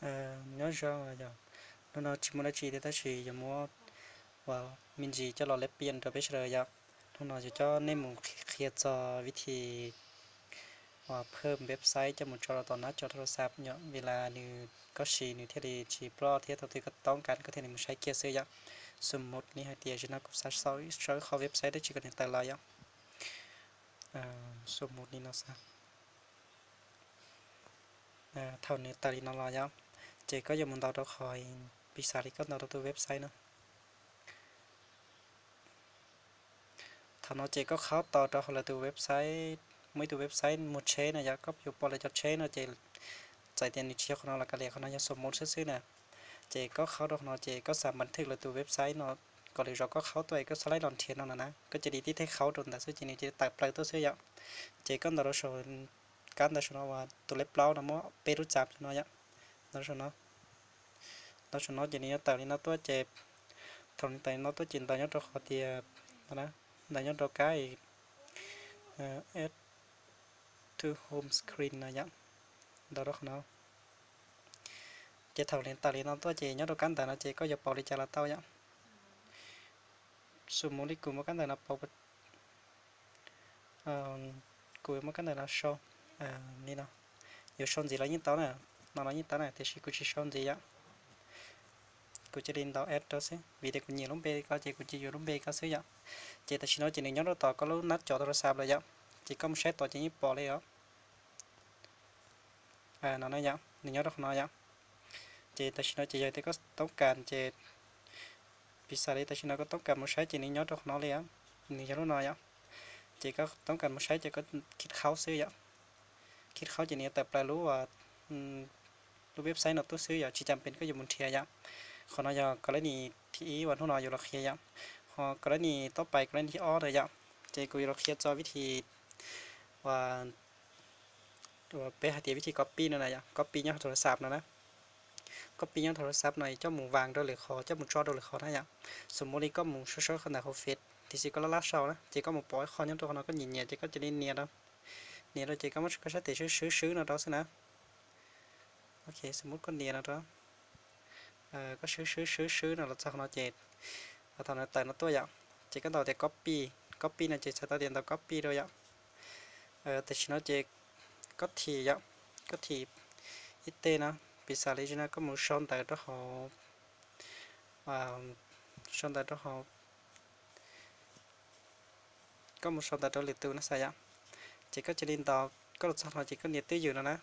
Nyob zoo yom, hnub no tsis muaj dab tsi thiab tab sis yuav muab uas me ntsis coj los lab piam rau peb sawv daws yom. Hnub no yuav coj nej mus qhia txog vib thi uas phwj website coj mus tso rau tom nab co thawj xav yom, vim las nws koj siv nws thiaj li tsis ploj thiab thaum twg koj toob kas koj thiaj li mus saib kiag xwb yom. Xu mus li hais tias zaum no kuv xav sau ib qho website dab tsi kom nws tawm los yom. Xu mus li no xwb. Thaum nws tawm li no los yom, ces koj yuav mus ntaus rau qhov, piv xam li koj ntaus rau tus website no. Thaum no ces koj qhaub tos rau hauv lawv tus website, muaj ib tug website muag tsheb no yom, koj yuav pom lawv cov tsheb no ces txawm tias nws tsis yog qhov no los kav liam, qhov no yog xu mus xwb xwb na. Ces koj qhaub rau qhov no ces koj xav npav thwj lawv tus website no kom lwm zaus koj qhaub tuaj es koj xav laib los nrhiav no na, koj cia li tib teg qhaub rau ntawd xwb ces nws cia li tawm plaws tuaj xwb yom. Ces koj ntaus rau saum kab ntawd saum no uas tus lej plaub no muaj peb lub tsam no yom. Ntaus rau saum no, ntaus saum no ces nws yuav tawm li no tuaj ces thaum nws tawm li no tuaj ces ntaus nyob rau qhov tias, ntaus nyob rau kab add to home screen no yom. Ntaus rau qhov no. Ces thaum nws tawm li no tuaj ces nyob rau kab ntawd no ces koj yuav pauv li cas los tau yom. Xu mus li kuv muab kab ntawd no pauv, kuv yuav muab kab ntawd no sau li no. Yuav sau ntxiv los yeej tau na, no los yeej tau na, tiam sis kuv tsis sau ntxiv yom. Kuv cia li ntaus add rau xwb vim tias kuv nyiam lub npe ko ces kuv cia yuav lub npe ko xwb yom. Ces tam sim no ces nws nyob rau tom koj lub nab co thawj xav lawm yom. Ces koj mus saib tod ces yeej pom li os. No yom, nws nyob rau qhov no yom. Ces tam sim no ces yog tias koj toob kas ces, piv xam li tam sim no koj toob kas mus saib ces nws nyob rau qhov no li, nws yog lub no yom. Ces koj toob kas mus saib ces koj khij qhaub xwb yom. Khij qhaub ces nws yuav tawm plaws lub, lub website no tuaj xwb yom, tsis cas pes koj yuav mus nrhiav yom. Qhov no yog kos lej nis thib ib uas hnub no yuav los qhia yom. Ho kos lej nis tob pais kos lej nis thib ob na yom. Ces kuv yuav los qhia txog vib thi uas peb hais tias vib thi copy no na yom, copy nyob thawj xav no na. Copy nyob thawj xav no coj mus vas rau lwm qhov, coj mus tso rau lwm qhov na yom. Xu mus li koj mus sab sab qhov ntawm hauv Face, tiam sis koj laj laj sau na, ces koj mus pom ib qho nyob rau qhov no koj nyiam nyiam ces koj cia li nias rau. Nias rau ces koj muab koj sab tes swb swb swb no rau xwb na. Ok, xu mus koj nias no rau, koj swb swb swb swb no los txog qhov no ces thaum nws tawm no tuaj yom, ces koj ntaus tias copy, copy no ces txhais tau tias ntaus copy rau yom. Tam sim no ces koj thim yom, koj thim ib teg no, piv xam li no koj mus sau ntawv rau hauv, sau ntawv rau hauv, koj mus sau ntawv rau lwm tus no xav yom. Ces koj cia li ntaus, koj los txog no ces koj nias twj ywm no na,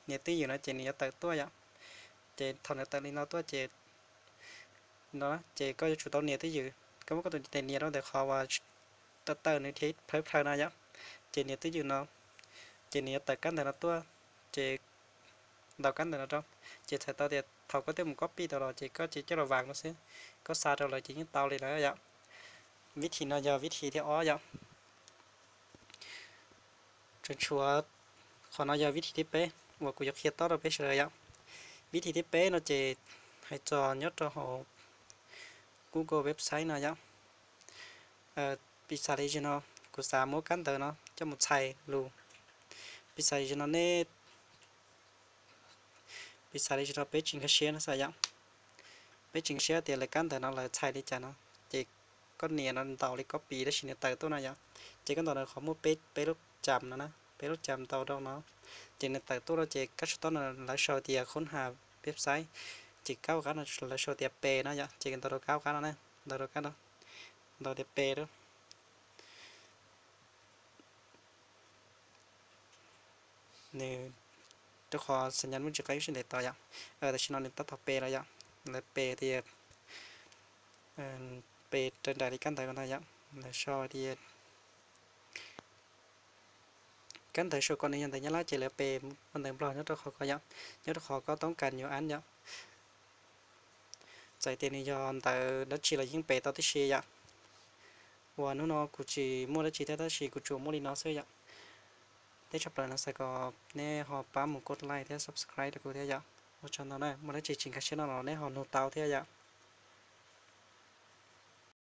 nias twj ywm no ces nws yuav tawm tuaj yom. Ces thaum nws tawm li no tuaj ces, no ces koj yuav tsum tau nias twj ywm, koj muab koj tus ntiv tes nias rau ntawm qhov uas tawm tawm nws dhia plhawv plhawv no yom. Ces nias twj ywm no, ces nws yuav tawm kab ntawv no tuaj, ces ntaus kab ntawv no rau, ces txhais tau tias thaum koj twb mus copy tau los ces koj cia coj los vas no xwb, koj xa rau lawv ces yeej tau li lawm yom. Vib thi no yog vib thi thib ob yom. Tseem tshuav, qhov no yog vib thi thib peb uas kuv yuav qhia tob rau peb sawv daws yom. Vib thi thib peb no ces hais txog nyob rau hauv Google website no yom. Piv xam li no, kuv xav muab kab ntawv no coj mus txhais lus. Piv xam li no nej, piv xam li no peb tsis nkag siab no xav yom. Peb tsis nkag siab tias lawv kab ntawv no lawv txhais li cas no, ces koj nias no ntaus li copy tab sis nws tawm tuaj no yom. Ces koj ntaus rau qhov muaj peb lub cam no na, peb lub cam ntaus rau no, ces nws tawm tuaj no ces kab tshuab tob no lawv sau tias khoob has website, ces kab hauv qab no lawv sau tias pes no yom, ces ntaus rau kab hauv qab no na, ntaus rau kab no, ntaus tias pes rau. Nws, rau qhov xas nyas muaj tsis qab ib sab ntev tos yom. Tam sim no nws tab tom pes los yom, lawv pes tias, pes raws nraim li kab ntawv ko ntag yom, lawv sau tias kab ntawv sau ko nws yog ntawv Nyab Laj ces lawv pes ua ntawv Nplog nyob rau qhov ko yom, nyob rau qhov koj toob kas yuav app yom. Txawm tias nws yog ntawv dab tsi los yeej pes tau tib si yom. Uas hnub no kuv tsis muaj dab tsi thiab tab sis kuv tsuas muaj li no xwb yom. Tej tshaj plaws no xav kom nej ho pab mus kos like thiab subscribe rau kuv thiab yom. Ua tsaug ntau na, muaj dab tsi tsis nkag siab no los nej ho nug tau thiab yom.